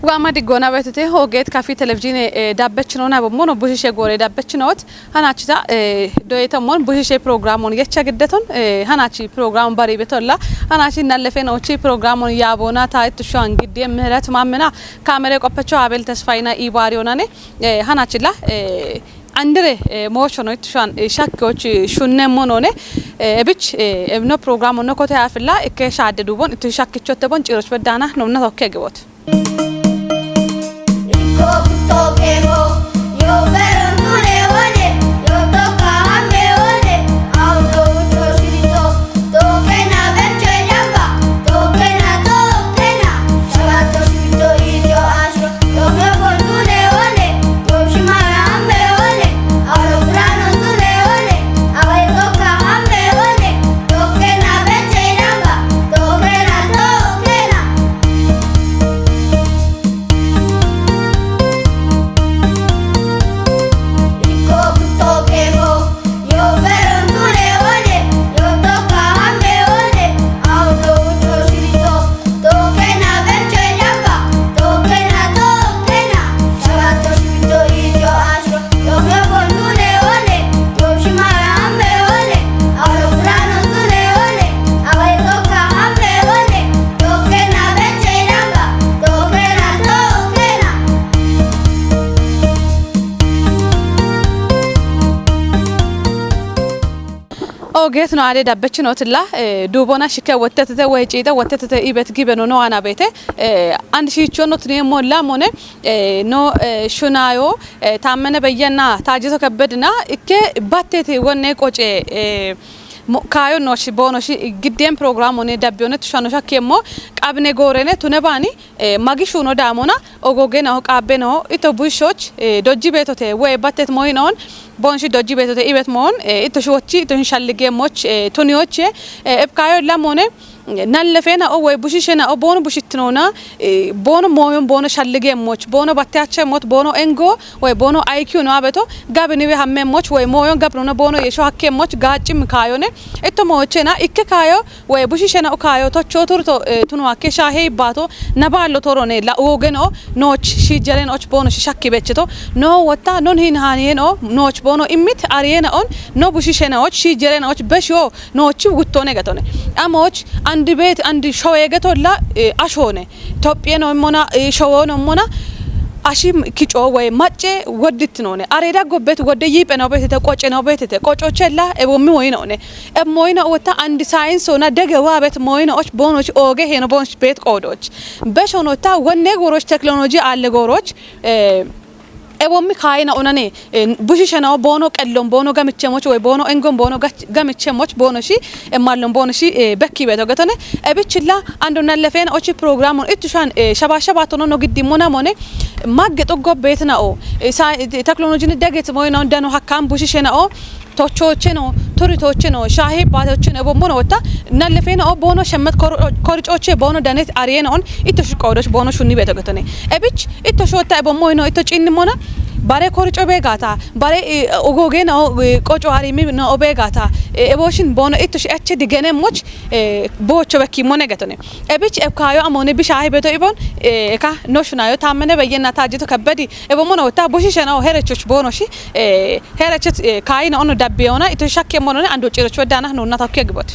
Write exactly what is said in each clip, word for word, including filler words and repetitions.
Gama diggoona betete hoogeet kafi televizhiine, eh, dabbechinoona bommono bushishe goore dabbechinoot. Hanachita, eh, doyeta mon bushishe programon yecha giddeton, eh, hanachi program bari betolla. Hanachi nallefeen ochi programon yaabona ta ittu shuan giddiye ምህረት ማመና ካሜራ ቆፐቸው አቤል ተስፋይና ኢባሪዮናኔ፣ eh, hanachila, eh, Andire, eh, mooshono ittu shuan, eh, shakkiyoch, eh, shunne monone, eh, ebich, eh, ebno programon no kote afilla ikke shaadde dubon ittu shakkichotte bon ciroch beddaana nomna tokke gibot. Ogeet no ade dabbechinotilla, eh, duubona shike wottetete woy ciixe wottetete ibet gibe no no ana beete, eh, and shiichonno tuniemmo lamone, eh, no, eh, shunayo, eh, Taammene Beyyenna Taajjito Kebbedina ikke batteti wonne qoce, eh, mo-, kaayo nooshi boonoshi giddeen programone dabbiyone tushano shakkeemmo qabne goorene tune baani, eh, magi shuuno daamona ogogenaho qaabbenaho ito buishoch, eh, dojji beetote woy battet moyinoon boonshi dojji beetote ibet moon, eh, ito shuwochi ito hinshalligeemmoch, eh, tuniyoche, eh, ebkaayo lamone, eh, nallefeenao woy bushisheenao boono bushittinoona, eh, boono mooyon boono shalligeemmoch, boono batteyacheemmot, boono engo woy boono I Q no abeto, gabiniwe hammeemmoch woy mooyon gabinoona boono yeesho hakkeemmoch gaaccim kaayone, itto moochena ikke kaayo woy bushisheenao kaayo tochoo turto, eh, tunuwakke shaahee ibbaato, nabaallo torone la oogeno nooch shiijjereen och boono shishakki bechito, no wotta non hin haaniyeno nooch boono immit ariyeenaon, no bushisheenaoch shiijjereenaoch beshiyo noochi guttoone gatone. Amooch andi beet andi showee getolla, eh, ashoone. Tophiyeno immona, eh, showoono immona, ashi kico woy macce woddittinoone. Areeda gobbet wodde yiipheno beetete, qoceno beetete, qocochella ebommi woyinoone. Eb moyino wotta andi sayinsona dege waabet moyino och boonoch ooge heeno boonoch beet qoodoch. Beshono ta wonne gooroch teknoloji aalle gooroch, eh, ebommi kaayina onane, eh, bushisheenao boono qellon boono gamichemoch woy boono engon boono gach-, gamichemoch boono shi, eh, mallon boono shi, eh, bekki beeto getone. Ebichilla ando nallefeen ochi programon ittu shan, eh, shaba shaba tono no giddi mona mone magge xoggo beetnao, eh, sa-, eh, teknolojin deget moyina dano hakkan bushisheenao tochoocheno, turitocheno, shaahe baatocheno, ebo mono wotta, nallefeena o boono shemmet kor-, koricooche boono danet ariyena on, itto shi qoodoch boono shunni beeto getone. Ebich, itto shi wotta ebo moyno, itto cinni mona, bare korico beegata, bare, eh, ogoge na o, eh, qoco arimi na o beegata, eh, ebo shin boono itto shi eche digene moch, eh, boocho bekki mone getone. Ebich, eb kaayo amone bi shaahe beeto ibon, eh, eka no shunayo Taammene Beyyenna Taajjito Kebbedi, ebo mono wotta bushisheenao herechoch boono shi, eh, Heerachet, eh, kaayina ono dabbiyoona, ito shakke monone ando ciroch weddaana nuunna tokki gibot.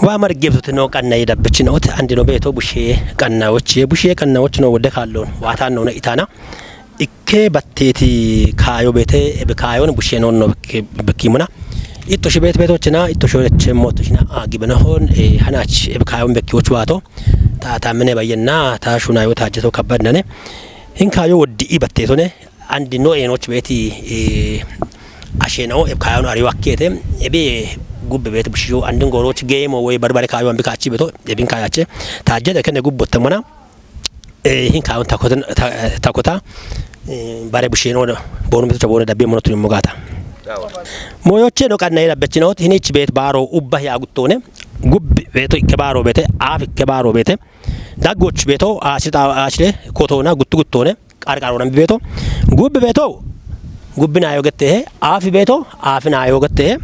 Waa marggebtute noo qannayi dabbechinoot, andino beeto bushee qannawoch, bushee qannawoch noo wodde kaalloon, waataan noona itaana. Ikke batteeti kaayo beete, ebe kaayoon bushee noon noo bekki-, bekkimuna. Itto shi beet beetochina, itto shi wechemmo, itto shina, a, gibenohon, eh, hanach, ebe kaayoon bekkiwoch waato. Ta, Taammene Beyyenna, ta shunayo Taajjito Kebbedinane. Hin kaayo woddi i batteetone, andi no eenoch beeti, eh, asheenao, eb kaayono ariyo akkeete, ebe gubbe beeti bushiyo, andin gooroch geemo woy barbare kaayo ambi kaachi beeto, ebin kaayache. Taajjete kene gubbotte mona, eh, hin kaayon takoten-, ta-, takota, eh, bare busheeno, boonu metocha boonu dabbe mono tunimmo gaata. Moyoche no qannayi dabbechinoot, hinich beet baaro ubba hiya guttoone, gubbe beeto ikke baaro beete, aaf ikke baaro beete, Daggoch beeto aashire xaa-, aashire kotoona guttu guttoone qarqaroona beeto. Gubbi beeto gubbinaayo gettehe, aafi beeto aafinaayo gettehe.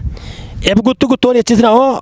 Eb guttu guttooni echisinaho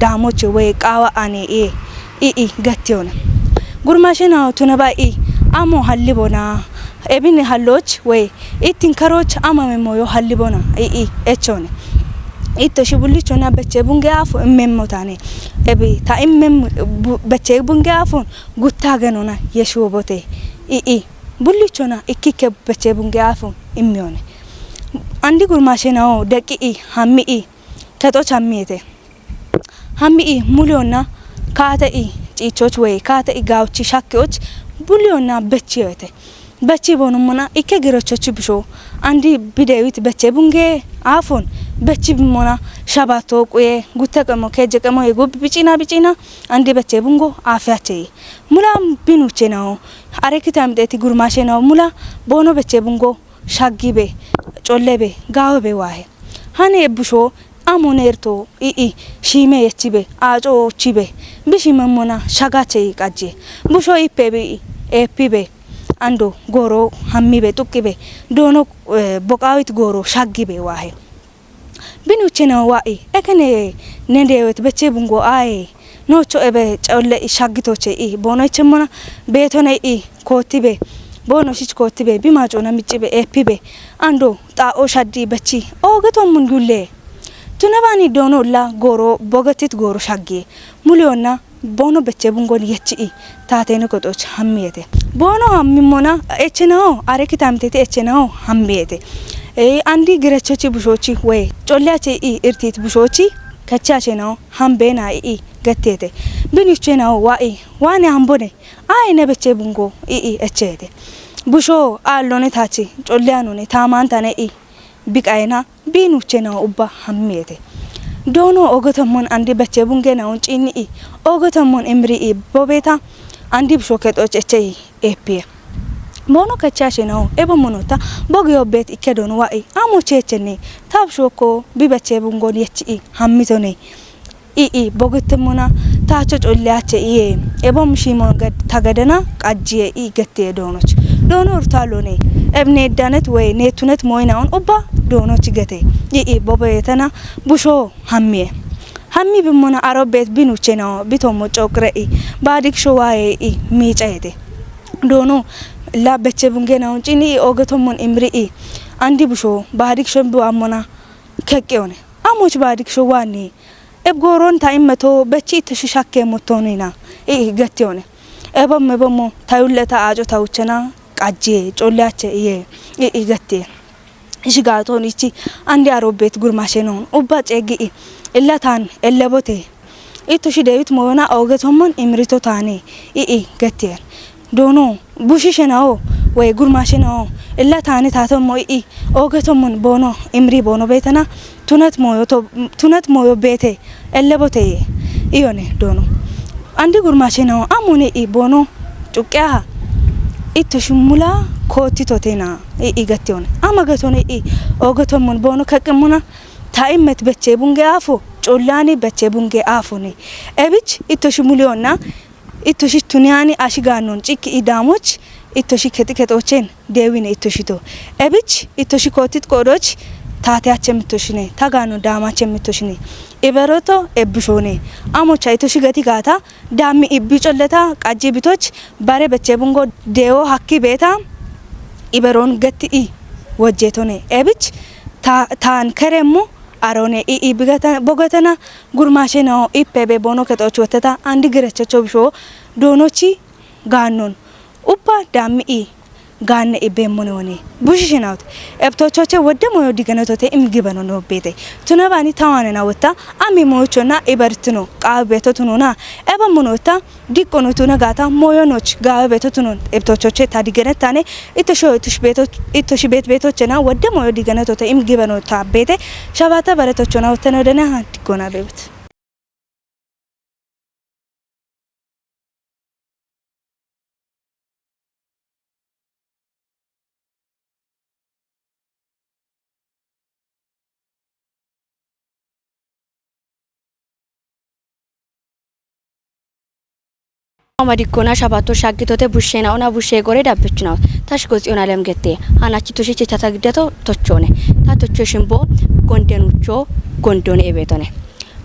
daamoche woy qaawa ane iye i'i gattiyone. Gurmaashe nawo tunaba i amo hallibona ebine halloch woy ittin karoch amame moyo hallibona i'i echone. Itto shi bullichona beche bunge afu immemmotane. Ebi ta immem bu-, beche bunge afun gutta genona yeshuwobote i'i. Bullichona ikkikke beche bunge afun immiyone. Andi gurmaashe nawo deqi'i hammi'i kexoch hammiyete. Hammi'i muliyonna kaate'i ciichoch woy kaate'i gaawchi shakkiyoch buliyonna bechiyote. Bechi bonummona ikke girochochi busho andi bidewit beche bunge afun bechi bimmona shabato quye gutte qemo keje qemo yegu bicina bicina andi beche bungo afiyache. Mula binuche nawo are kitamideti gurmaashe nawo mula bono beche bungo shaggibe, collebe, gaawebe waahe. Hane busho amo nerto i'i shiime yechibe, aaco uchibe, bishimemmona shagache qajje. Busho ippe bi epibe, ando gooro hammibe, xuqqibe, doono, eh, boqaawit gooro shaggibe waahe. Binuche nawo wa'i, ekene ne deewet beche bungo aye, nocho ebe colle i shaggitoche i, bono ichemmona beetone i, koottibe, bono shich koottibe, bimacona miccibe, epibe, ando xaa'o shaddi bechi, oogetommun gulle. Tunabani doono la gooro, bogetit gooro shaggi, muliyonna bono beche bungon yechi'i taatene koxoch hammiyete. Bono hammimmona eche nawo, are kitamiteti eche nawo hammiyete. E, andi girechochi bushochi woy, colleache i irtit bushochi, kechache nawo, hambena i'i gattiyete. Binuche nawo wa'i, wane hambone, aye ne beche bungo i'i echeyete. Busho aallone tachi, colleanone, taamantane i biqayena, binuche nawo ubba hammiyete. Doono oogetommon andi beche bunge nawon ciinni'i, oogetommon imri'i bobeta, andi busho kexoch eche'i epiye. Bono kechache nawo, ebo monota, bogi obbet ikke doono wa'i, amo chechenne, ta bushokko bi beche bungon yechi'i hammitone. I'i bogitemmona tacho colleache iye, ebom shimon gad-, ta gadena qajjiye i gettiye doonoch. Doono urtalone, eb ne danet woy ne tunet moynaon ubba doonoch gete. I'i bobeyetena busho hammiye. Hammi bimmona aro bet binuche nawo, bitommo coqre'i, baadik showaye i miicayete. Doono la beche bunge nawon ciinni'i oogetommon imri'i, andi busho baadik shon biwammona keqqiyone. Amoch baadik showanni, eb gooron ta immeto bechi itto shi shakke mottonina, i'i gattiyone. Ebom ebommo ta yulle ta aaco ta uchena qajjiye, colleache iye, i'i gattiye. Ishi gaaton ichi andi aro bet gurmaashe nawo, ubba ceeggi'i, illa taan ellebote. Itto shi deewit moyona oogetommon imrito taane, i'i gattiye. Doono, bushishe nawo, woy gurmaashe nawo, illa taane taatommo i'i, oogetommon bono, imri bono betena, tunet moyo to, tunet moyo bete, elleboteye, iyone, doono. Andi gurmaashe nawo, amone i bono, cuqqeaha, itto shi mula koottitotena, i'i gattiyone. Ama getone i, oogetommon bono keqqemmona, ta immet beche bunge afo, collani beche bunge afone. Ebich, itto shi muliyonna, itto shi tuniyani ashi gaannon cikki i daamoch, itto shi kexi kexochen deewine itto shito. Ebich, itto shi koottit qodoch, taateyachem itto shine, ta gaanno daamachem itto shine. Iberoto ebbushone. Amocha itto shi geti gaata, daammi ibbi colleta, qajji bitoch, bare beche bungo deewo hakki beeta, iberon getti'i wojjetone. Ebich, ta-, taan keremmo, arone i'i bigata-, bogatana, gurmaashe nawo ippe be bono kexoch wotteta, andi girechocho busho, doonochi gaannon. Ubba daammi'i gaanne ibbe mone wone. Bushishe nawot. Ebtochoche wodde moyo diganetote im gibano no bete. Tunabani tawane nawotta, ami moyochonna ibertino, qaabe beto tunona. Eba monotta, diqqono tuna gaata, moyonoch, gaabe beto tunon. Ebtochoche ta diganetane, itto sho, itto shi beto, itto shi bet betochena, wodde moyo diganetote im gibano ta bete. Shabata baretochona wotteno dene ha, diqqona bebet. Oma dikkona shabato shaggitote bushshena ona bushshe gore dabbichinawo. Tash goxiyon alem gette. Hanachi tushi chichata giddato tochone. Ta tocho shimbo gondenucho gondone ebetone.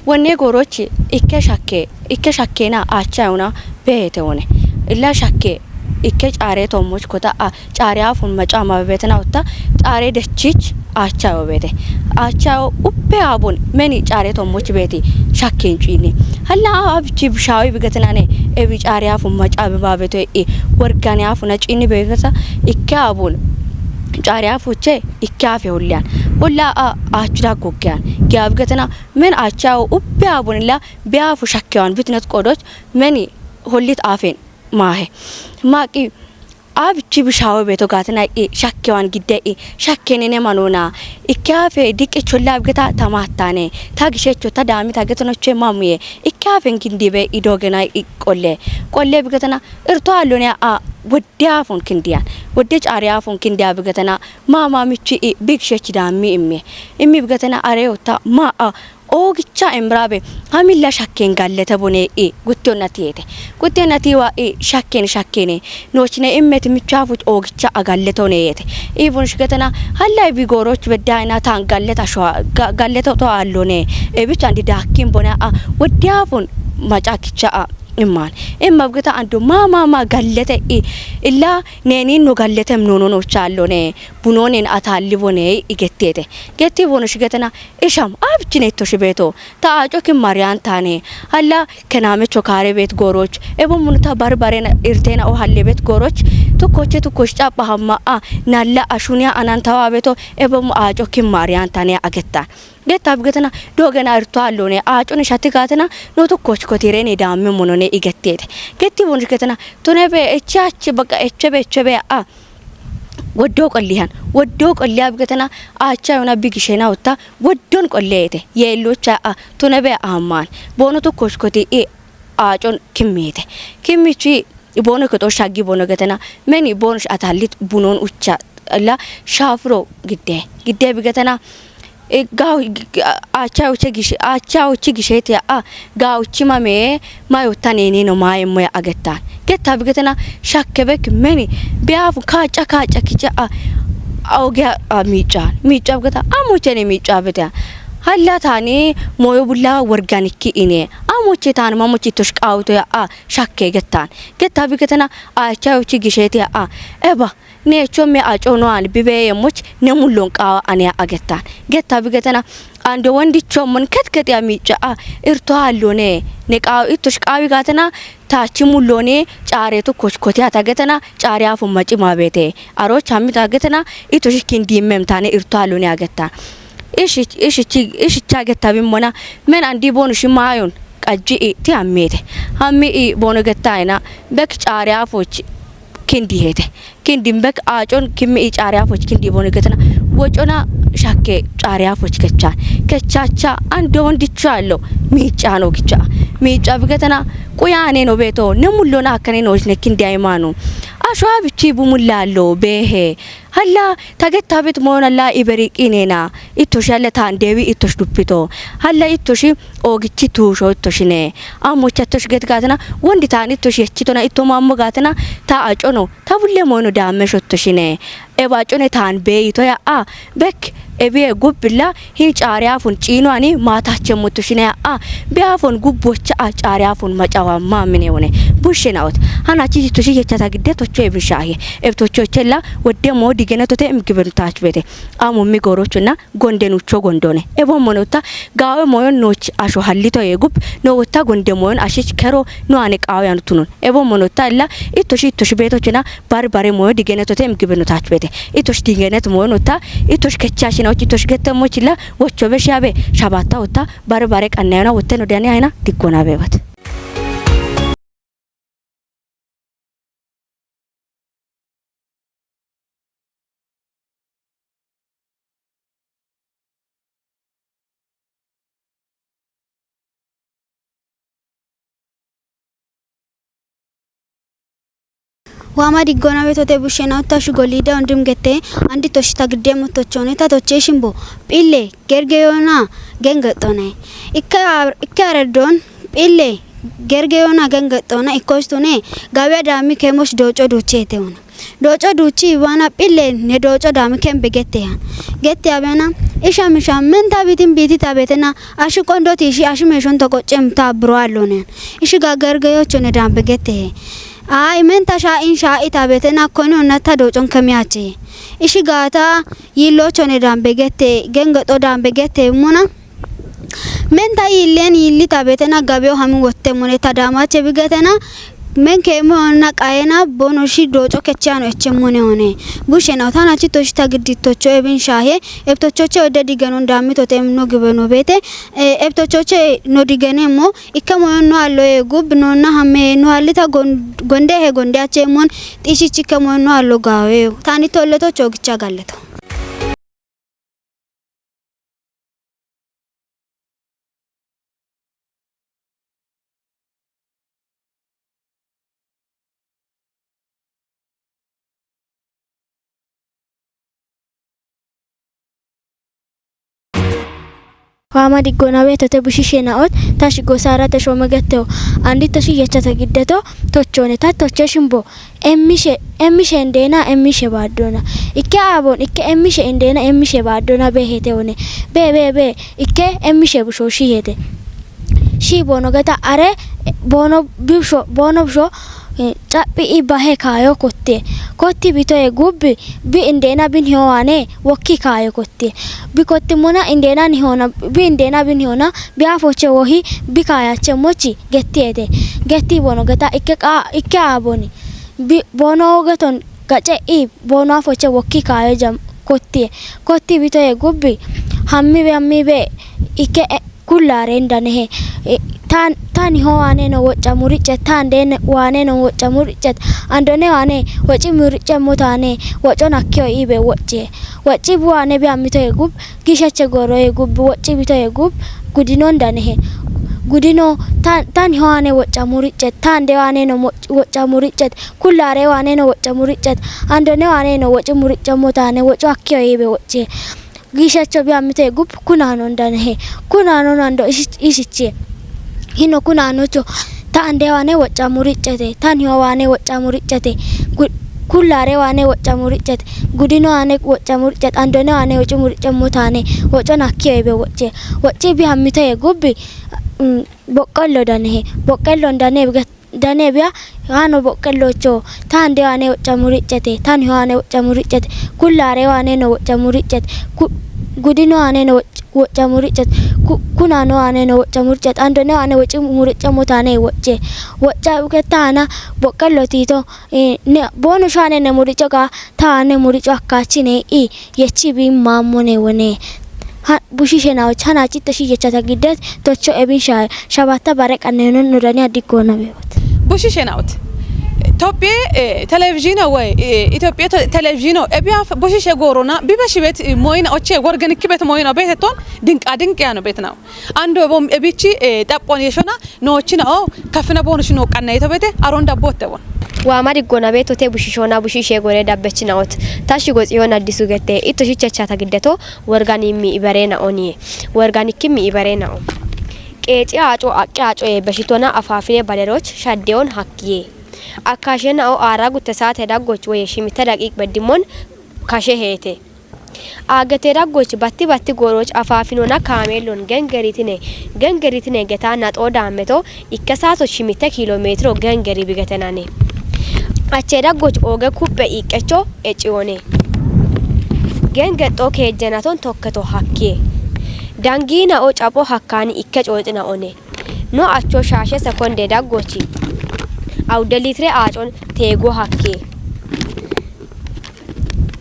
Wonne gooroch ikke shakke, ikke shakkeena aacha yona beete wone. Illa shakke ikke caare toomoch kota a caare afun maca ma beetena utta caare dechich aacha yo beete. Aacha yo uppe abun meni caare toomoch beeti shakken cuini. Halla a bichi bishaawi bigatenane ebi caare afun maca be ma beeto i worgane afuna cuini beegasa ikke abun caare afuche ikke afe hulliyan. Hulla a aachu da goggeyan. Giya bigatena men aacha yo uppe abun illa be afu shakkewan bitnet qodoch meni hollit afen maahe. Maqi a bichi bishaawe beeto gaatena i shakkewan gidde i shakkenene manona. Ikke afe diqqi cholla bigeta tamattane. Ta gishecho ta daami ta getonoche mamuye. Ikke afen gindi be i dogena i qolle. Qolle bigatena irto allone a wodde afun kindiyan. Wodde caare afun kindiya bigatena mama michi i bigshech daami imme. Immi bigatena are utta ma a oogicha emraabe hamilla shakken gallete bone i guttiyonna tiyete. Guttiyonna tiwa i shakken shakkene. Noochine immet michaafuch oogicha agalletone yete. Ibun shigatena halla ibi gooroch beddaina tan galleta shwa ga-, galleta to allone. Ebich andi dakkin bone a wodde afun maca kicha a imman. Imma bgeta ando ma, ma, ma gallete i illa neni no galletem nono no challone. Bunonen atalli bone i gettete. Getti bono shigatena isham abchine to shibeto. Ta aaco kin mariyan tane. Halla kename chokare beet gooroch. Ebo munuta barbaren irtena o halle beet gooroch. Tukkoche tukkoch chapha hamma a nalla ashunia anantawa beeto ebo mu aaco kin mariyan tane agetta. Getta bigatena dogena irto allone aacone shati gatena no tukkoch kotirene damme monone i gettete. Getti bono shigatena tune be echachi baqa echebe echebe a Woddo qollihan, woddo qolliha bigatena aacha yona bigishena utta woddon qollete. Yeellocha a tone be amman. Bono to koshkoti i aacon kimmete. Kimmichi bono koto shaggi bono gatena. Meni bono sh-, atallit bunon ucha la shafro gidde. Gidde bigatena E, gaw-, g-, g-, aacha uche gish-, aacha uchi gisheti a, gaw uchi mame, mayo taneni no maye moya agettan. Getta bigatena shakke bek meni, biafu kacha kacha kicha a, a oge a, a miicha, miicha bigata, amuchene miicha bete. Halla tani moyo bulla worganikki ine, amuche tan mamuchi tosh qawto ya a, shakke gettan. Getta bigatena aacha uchi gisheti a, eba, Ne cho me aco no an bibe yemoch ne mullon qawa ane agettan. Getta bigatena ando wondi cho mon ket ket ya miicha a irto allone ne qaw ittosh qawi gatena tachi mullone care to koch kote ata getena care afu maci mabete. Aro chammi ta getena ittosh kin dimmem tane irto allone agetta. Ishi, ishi chi, ishi cha getta bimmona men andi bonu shi mayon qajji i ti ammete. Ammi i bono getta ina bek care afuch kindi hete. Kindi bek acon kimmi i care afuch kindi bono getena. Wocona shakke care afuch kechan. Kechacha ando wondi challo miicha no gicha. Miicha bigetena quyane no beto ne mullona akkane no ne kindi aymanu. Ashwa bichi bu mullallo behe. Halla tagetta bet moyon alla iberi qinena. Ittoshi halla tan dewi ittosh duppito. Halla ittoshi ogichi tuusho ittoshine. Ammocha ittosh get gatena wondi tan ittosh yechitona itto mammo gatena ta acono ta bulle moyono damme shottoshine. Eba acone tan beyito ya a bek ebiye gubbilla hin care afun ciino ani maatache muttushine ya a be afun gubbocha a care afun macawa mamine wone. Bushe naot. Hana chi ittoshi yechata gidde tocho ebin shahi. Eb tocho chella wodde mo digene tote im gibin tach bete. Amu mi gorochuna gonde nucho gondone. Ebo monota gawe moyon noch asho hallito yegub no wota gonde moyon ashich kero no ane qawe anutunun. Ebo monota illa ittoshi ittoshi beto chena bari bare moyo digene tote im gibin tach bete. Ittosh digene to moyon ota ittosh kecha shina och ittosh gette mochila wocho be shabe shabata ota bari bare qanna yana wotte no dani ayna dikkona bebat. Wama diggona betote bushe na utta shugo lide ondim gette andi toshi ta gidde mo tochone ta toche shimbo pille gerge yona genge tone. Ikke ar-, ikke aredon pille gerge yona genge tone ikkos tune gawe dami kemos doco duche te ona. Dooco duuchi ibaana phille ne dooco daami ken begetteha. Gette abena isha misha menta bitin biti tabetena ashi qondo tishi ashi meshon tokoccem ta bro allone. Ishi gagargayocho ne dam begettehe. A imenta sha in sha itabetena koni onna ta doocon kemiyache. Ishi gata yillocho ne dam begette gengaxo dam begette muna. Menta yillen yilli tabetena gabeyo hamin wotte mune ta damache bigetena. Men kemo onna qayena bono shi dooco kechano eche mune one. Bushe na tana chito shi ta gidditocho ebin shahe. Ebtochoche odde digenon damito tem no gibe no bete. E, ebtochoche no digene mo ikke moyon no allo e gub nonna hamme no allita gon-, gonde he gonde ache mon. Tishi chike moyon no allo gawe. Tani tolle to chogicha galleto. Waama diggona beettote bushiishe naoot, ta shigo saarate shoome gatteho. Andi ta shiyyachata giddeto tochoone, ta toche shimbo. Emmishe, emmishe indeena, emmishe baaddona. Ikke aabon, ikke emmishe indeena, emmishe baaddona beehete one. Be, be, be, ikke emmishe busho shiihete. Shi boono geta are, boono bisho, boono bisho, eh, caphi i bahe kaayo kotte. Kotti bitoye gubbi, bi indeena bin hiyo ane, wokki kaayo kotte. Bi kotti mona indeena nihona, bi indeena bin hiyona, bi afoche wohi, bi kaayache mochi, gettiete. Getti boono geta ikke qa-, ikke aaboni. Bi-, boono geton gace i, boono afoche wokki kaayo jam kotti. Kotti bitoye gubbi, hammi be, hammi be, ikke, e, kullaare indanehe. E, tan, tan ho waane no wocca muriccet, tan deen waane no wocca muriccet, andone waane wocci muricce mutaane, wocco nakkiyo ibe wocce. Wocci bu waane bi ammitoye gub, gishache goroye gub, wocci bitoye gub, gudino indanehe. Gudino, tan, tan ho waane wocca muriccet, tan de waane no mo-, wocca muriccet, kullaare waane no wocca muriccet, andone waane no wocci muricce mutaane, wocco akkiyo ibe wocce. Gishacho bi ammitoye gub kunaano indanehe. Kunaano nando ishi-, ishiche. Hino kunaanocho ta ande waane wocca muriccete, ta niho waane wocca muriccete, gu-, kullaare waane wocca muriccete, gudino waane wocca muriccete, andone waane wocci muricce mutaane, wocco nakkiyo ibe wocce. Wocci bi ammitoye gubbi, mm, boqqollo danehe. Boqqollo dane biga-, dane biya, yaano boqqollocho, ta ande waane wocca muriccete, ta niho waane wocca muriccete, kullaare waane no wocca muriccete, ku-, gudino waane no woc-, wocca muriccete, ku-, kunaano waane no wocca muriccete, andone waane wocci muricce mutaane wocce. Wocca uke taana boqqollo tiito, eh, ne, boono shaane ne muricco ga, taane muricco akkaachine i, yechi bi maammone wone. Ha, bushiishe naoch, hanachi to shiyyachata giddet, tocho ebin sha-, shabatta bare qanne no, no dani addi goona beewot. Bushiishe naoch. Tophiye, eh, televizhiine woy, eh, Itophiye te-, televizhiine, ebiya f-, bushiishe goorona, bibe shibet, eh, moyina oche, worganikkibet moyina beteton, dinqa dinqi yaano betnaw. Ando bom ebichi, eh, xaphon yeshona, noochina o, kafina boonushi no qanne yito bete, aron dabbotte won. Waama diggona beettote bushiishona bushiishe gore dabbechinaot. Ta shigo Tsiyoon Addisu gette, itto shichachata giddeto, worganimmi ibarena onie. Worganikimmi ibarena o. Qeexi aaco aqqe aaco yee beshitona afaafine baleroch shaddeon hakkiye. Akkaashe nao aara gutte saate daggoch woye shimitte daqiiq beddimmon kashe heete. Aagete daggoch batti batti gooroch afaafinona kaameellon gengeritine, gengeritine geta naxoo daammeto ikke saato shimitte kiilo meetiro gengeri bigetenane. Ache daggoch ooge kuppe iiqqecho ecione. Gengexxo keejjenaton tokketo hakkiye. Dangiina o capo hakkaani ikke cooxina one. No acho shaashe sekonde daggochi. Awude litre aacon teego hakke.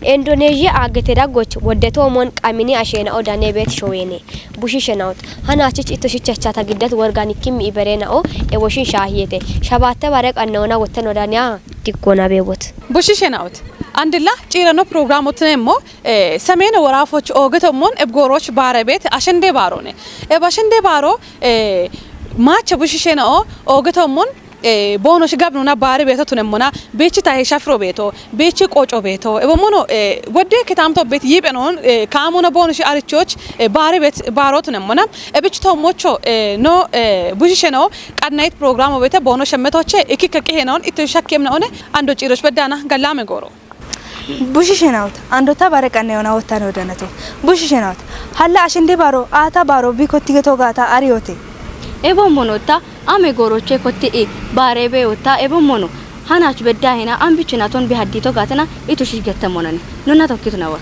Indoneezhiya aagete daggoch wodde toomon qamini asheena'o dane beet showeene. Bushiishe naot. Hanaachich itto shichachata giddet worganikkim iberena'o e woshin shaahiyete. Shabaatte bare qanneona wotte no daniya diggona beewot. Bushiishe naot. Andilla ciirano pirogiraamotine immo, eh, semeene woraafoch oogetommon ebgooroch baare beet ashende baaroone. Eb ashende baaro, eh, maacha bushiishe na'o oogetommon eh, boonoshi gabinona baari beeto tunemmona, biichi tahe shafiro beeto, biichi qoco beeto. Ebo mono, eh, wodde kitaamto beet yiiphenoon, eh, kaamona boonoshi arichoch, eh, baari beet baaro tunemmona. Ebich to mocho, eh, no, eh, bushisheno qadnayit programo beete boono shemmetoche ikikka qihenoon itto shakkem noone ando ciiroch beddaana gallame gooro. Bushishenawot, andota bare qanne ona wottane wodanato. Bushishenawot, halla ashende baro, ata baro bi kotti geto gata ariyote. Ebo monotta, ame goroche kotti i bare be otta, ebo mono. Hanach bedda hena, ambichinaton bi haddito gatena, itu shigette monani. Nonna tokkitu nawot.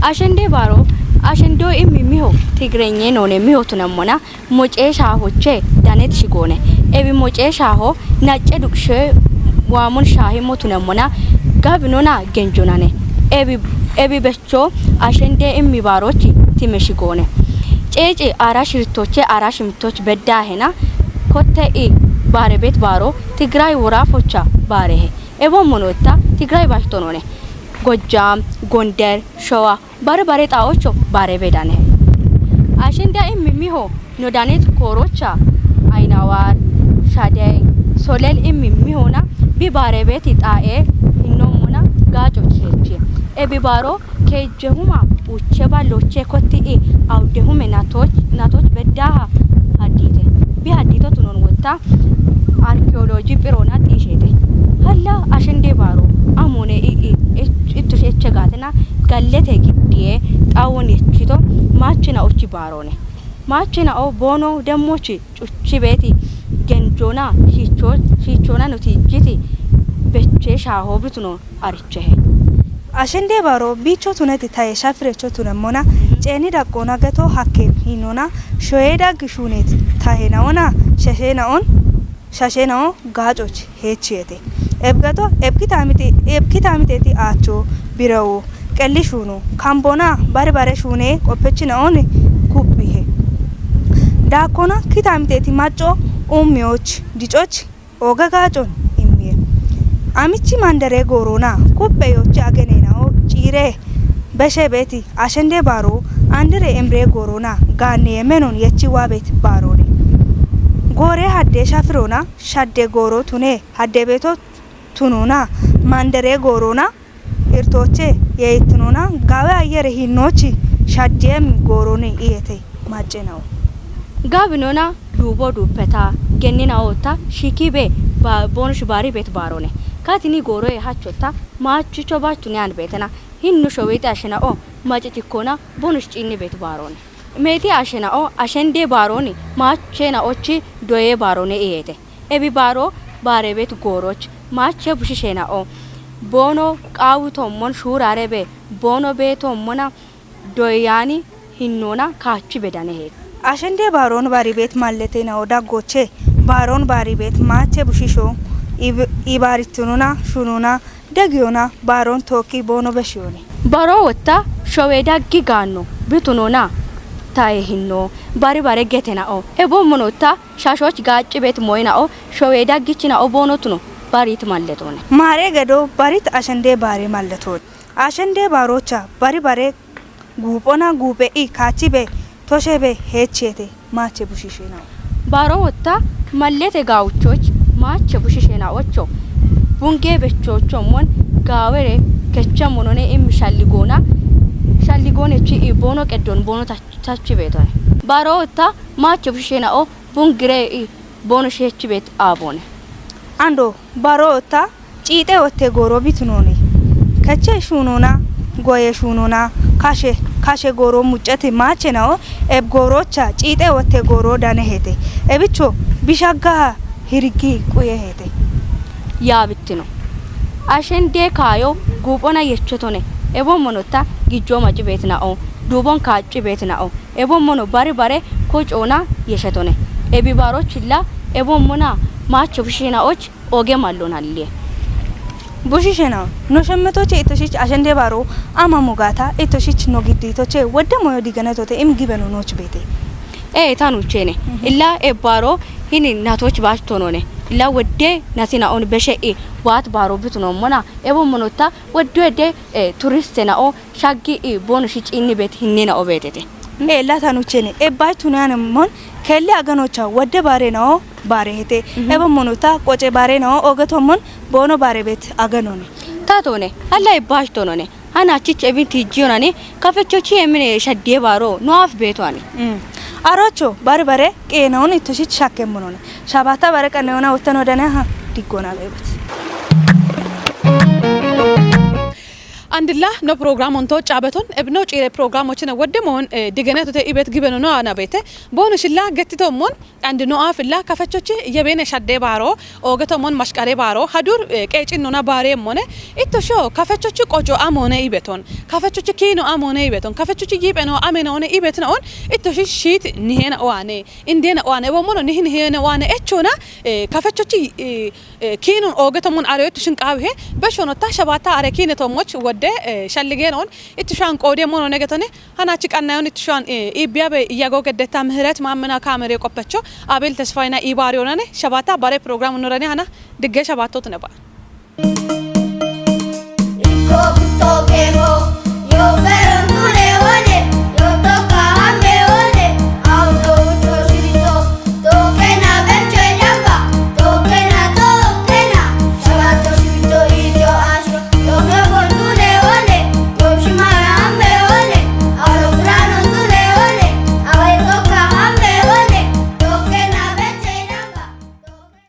Ashende baro, ashendo immi miho, tigrenye none miho tunemmona, moceeshaahoche danet shigoone. Ebi moceeshaaho nacce duqshe waamun shaahimmo tunemmona, gabinona genjonane. Ebi, ebi becho ashende immi baarochi time shigoone. Ceeci ara shirtoche ara shimtoch beddaahena, kotte i baare bet baaro, Tigray woraafocha baarehe. Ebo monotta, Tigray bashtonone. Gojjam, Gonder, Showa, bare bare xaocho bare bedane. Ashinda immi miho no danet koorocha, Aynawar, Shadey, Solel immi mihona bi bare beti xae hinnommona gaaco cheeche. Ebi baaro keejjehuma uche balloche kotti i awdehume natoch, natoch beddaha haddite. Bi haddito tunon wotta arkiyooloji phirona xiisheete. Halla ashende baaro amone i, i, ich-, ittush eche gaatena gallete giddiye xawon yechito maachina ochi baarone. Maachina o boono demmochi cuchi beeti genjona shiicho-, shiichona notijjiti beche shaaho bituno arichehe. Ashende baaro bicho tuneti taye shafirecho tunemmona ceeni daqqona geto hakke hinona shoye daggi shunet tahe naona shashe naon shashe nao gaacoch heechiyete. Ebgato ebkitaamite, ebkitaamiteti aacho birewo qelli shuuno kambona bari bare shuune qoppechina oone kuphihe. Daakkona kitaamiteti macco ummiyoch dicoch oga gaacon immiye. Amichi mandere goorona kuphe yochi agenenao ciire beshe beeti ashende baaro andire emre goorona gaanne yemenon yechi waabet baarone. Goore hadde shafirona shadde gooro tune hadde beeto tunona mandere goorona irtoche yeitnona gawe ayyere hinnochi shaddiyem gooroni iyete maccenawo. Gabinona duubo duuppeta genninawotta shikibe ba-, bonush baari bet baarone. Katini gooroye hachchotta maachucho baachuni an betena hinnu showiti ashena'o macitikkona bonush ciinni bet baarone. Meeti ashena'o ashende baaroni maachena'ochi doye baarone iyete. Ebi baaro baarebet gooroch maache bushishena'o boono qaawutommon shuurarebe boono beetommona doyani hinnona kaachi bedaneheet. Ashende baaron baaribet malletena'o daggoche baaron baaribet maache bushisho ib-, ibaaritunona shunona degiyona baaron tookki boono beshiyone. Baro wotta showe daggi gaanno bitunona tae hinno bari bare getena'o. Ebo monotta shashoch gaacci bet moyina'o showe daggichina'o boono tuno barit malletone. Maare gedo barit ashende baare malletone. Ashende baarocha bari bare guuphona guuphe i kaachi be toshe be heechiyete maache bushishena'o. Baaro wotta mallete gaawuchoch maache bushishena'ocho bunge bechochommon gaawere kechemmonone immi shalligoona shalligoonechi i boono qeddon boono tach-, tachi beetone. Baaro wotta maache bushishena'o bungire i boono shechi bet aabone. Ando baaro wotta ciixe wotte gooro bitunone. Keche shuunona, goye shuunona, kashe, kashe gooro muccete maache nao, eb goorocha ciixe wotte gooro danehete. Ebicho bishaggaha hirigi quyehete. Yaabittino. Ashende kaayo guuphona yechetone. Ebo monotta gijjo maci betina'o, duubon kaacci betina'o. Ebo mono bari bare kocoona yeshetone. Ebi baarochilla ebo mona maache bushishena'och oge mallonalliye. Bushishena'o, no shemmetoche ittoshich ashende baaro ama mogata ittoshich no gidditoche wodde moyo digenetote im gibeno nooch beete. Ee, tanuchene. Mhm. Illa e baaro hini natoch baach tonone. Illa wodde natina'on beshe i waat baaro bitunommona. Ebo monotta wodde wodde, ee, turistena'o shaggi i boono shicinni bet hinnena'o beetete. Ee, illa tanuchene. E baach tunoyane mon Kelli aganocha wodde baare noo baare hete. Ebe monuta qoce baare noo oge tommon boono baare bet aganone. Tatone, alla ibbash tonone. Hana chich ebin tijjiyonane, kafechochi emine shaddiye baaro, no af beetwani. Arocho, bare bare, qeenaun ittoshich shakke monone. Shabata bare qanneona wottano dane ha, diggona beebet. Andilla no programon to caabeton, ebno ciire programochine wodde moon, eh, digenetote ibet gibeno no anabete. Bonu shilla gettito moon, and no afilla kafechochi yebene shadde baaro, ogeto moon mashqare baaro, hadur, eh, qeecinnona baare mone. Itto sho, kafechochi qoco amone ibeton. Kafechochi kiino amone ibeton. Kafechochi yibeno amena one ibetna on. Itto shi shit nihena oane. Indena oane, wo mono nihin hena oane echona, eh, kafechochi, eh, eh, kiinun ogeto moon are itto shin qaawihe, beshono ta shabata are kiine to moch wodde, eh, shalligenon, itto shan qoode mono negetone, hana chi qannayon itto shan, eh, ibiyabe iyago geddetta mihret maamena kaamere qoppecho, Abel Tesfayna Ibaariyonane, shabata bare program nurane hana, digge shabatot neba. Ikko butto qeemo, yo